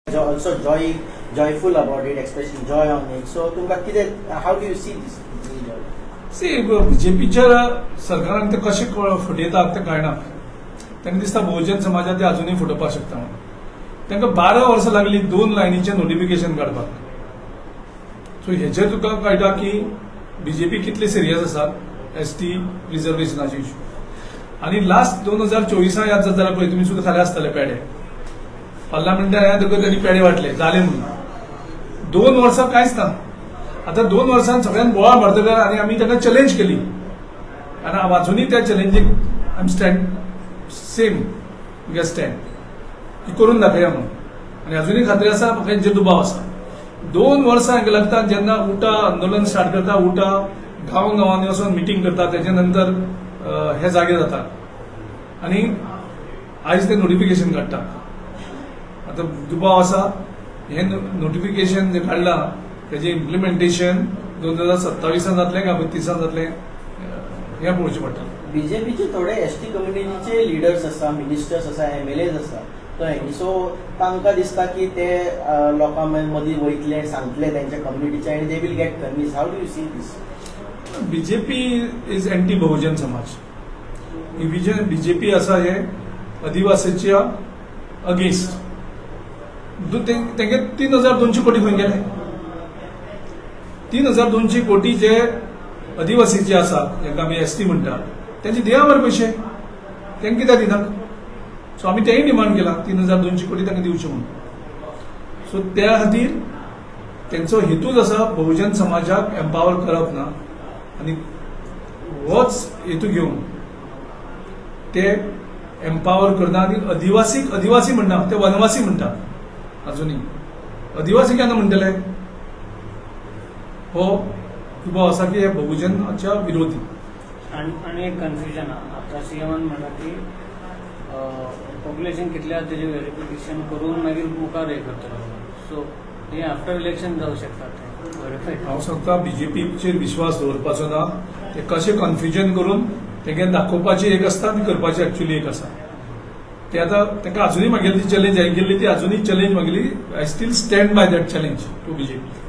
Also joyful about it, expressing joy on it. So तुमकां कितें, how do you see this? See, बीजेपीच्या सरकारान ते कशें फटयतात तें कळना. तांकां दिसता बहुजन समाजात ते अजुनूय फटोवपाक शकता म्हणून. तांकां 12 वर्सां लागली दोन लायनीचें नोटिफिकेशन काडपाक. सो हेचेर तुका कळटा की बीजेपी कितली सिरियस आसा एसटी रिजर्वेशनाचे इशू. आनी लास्ट 2024 याद जाता जाल्यार पळय, तुमी सुद्दां खाले आसतले पेडे. पार्लमेंटान येतकच त्यांनी पेडे वांटले, जाले म्हणून. 2 वर्सां कांयच ना. आतां 2 वर्सां सगळ्यांक बोवाळ मारतकर आनी आमी ताका चॅलेंज केली आनी हांव अजुनूय त्या चॅलेंजीक I am stand same get stand की करून दाखया म्हणून. आनी अजुनूय खात्री आसा, म्हाका हेंचेर दुबाव आसा. 2 वर्सां हांकां लागता. जेन्ना उटा आंदोलन स्टार्ट करता, उटा गांव गांवांनी वचून मिटींग करता, तेजे नंतर हे जागे जाता आनी आयज ते नोटिफिकेशन काडटा. आतां दुबाव आसा, हें नोटिफिकेशन जें काडलां तेजें इम्प्लिमेंटेशन 2027 जातलें काय 32 जातलें, हें पळोवचें पडटलें. बीजेपीचे थोडे एसटी कम्युनिटीचे लिडर्स आसा, मिनिस्टर्स आसा, एमएलएज आसा, कळ्ळें? सो तांकां दिसता की ते लोकां मदीं वयतले, सांगतले तेंच्या कम्युनिटीचे आनी they will get convince. How do you see this? BJP is anti Bahujan Samaj. He BJP आसा हे आदिवासीच्या अगेन्स्ट. तेंगे 3200 कोटी खंय गेले? 3200 कोटी जे आदिवासीचे आसा, जांकां आमी एसटी म्हणटा, तेंचे दिया मरे पयशे. तांकां कित्याक दिनात? सो आमी तेंय डिमांड केला, 3200 कोटी तांकां दिवचे म्हणून. सो त्या खातीर तेंचो हेतूच आसा बहुजन समाजाक एम्पावर करप ना आनी होच हेतू घेवन ते एम्पावर करना आनी आदिवासीक आदिवासी म्हणना, ते वनवासी म्हणटा अजुनूय. आदिवासी केन्ना म्हणटले? हो दुबाव आसा की हे बहुजनाच्या विरोधी. आनी आनी एक कन्फ्युजन आहा. आतां सीएमान म्हणलां की पॉप्युलेशन कितलें आहा तेजें वेरिफिकेशन करून मागीर मुखार हें करतलो. सो हें आफ्टर इलेक्शन जावं शकता तें वेरिफाय? हांव सांगता, बीजेपीचेर विश्वास दवरपाचो ना. ते कशें कन्फ्युजन करून तेंगे दाखोवपाची एक आसता आनी करपाची एक्चुअली एक आसा. ते आतां तांकां अजुनूय मागेली ती चॅलेंज हांवें केल्ली, ती अजुनूय challenge मागेली. I still stand by that challenge to BJP.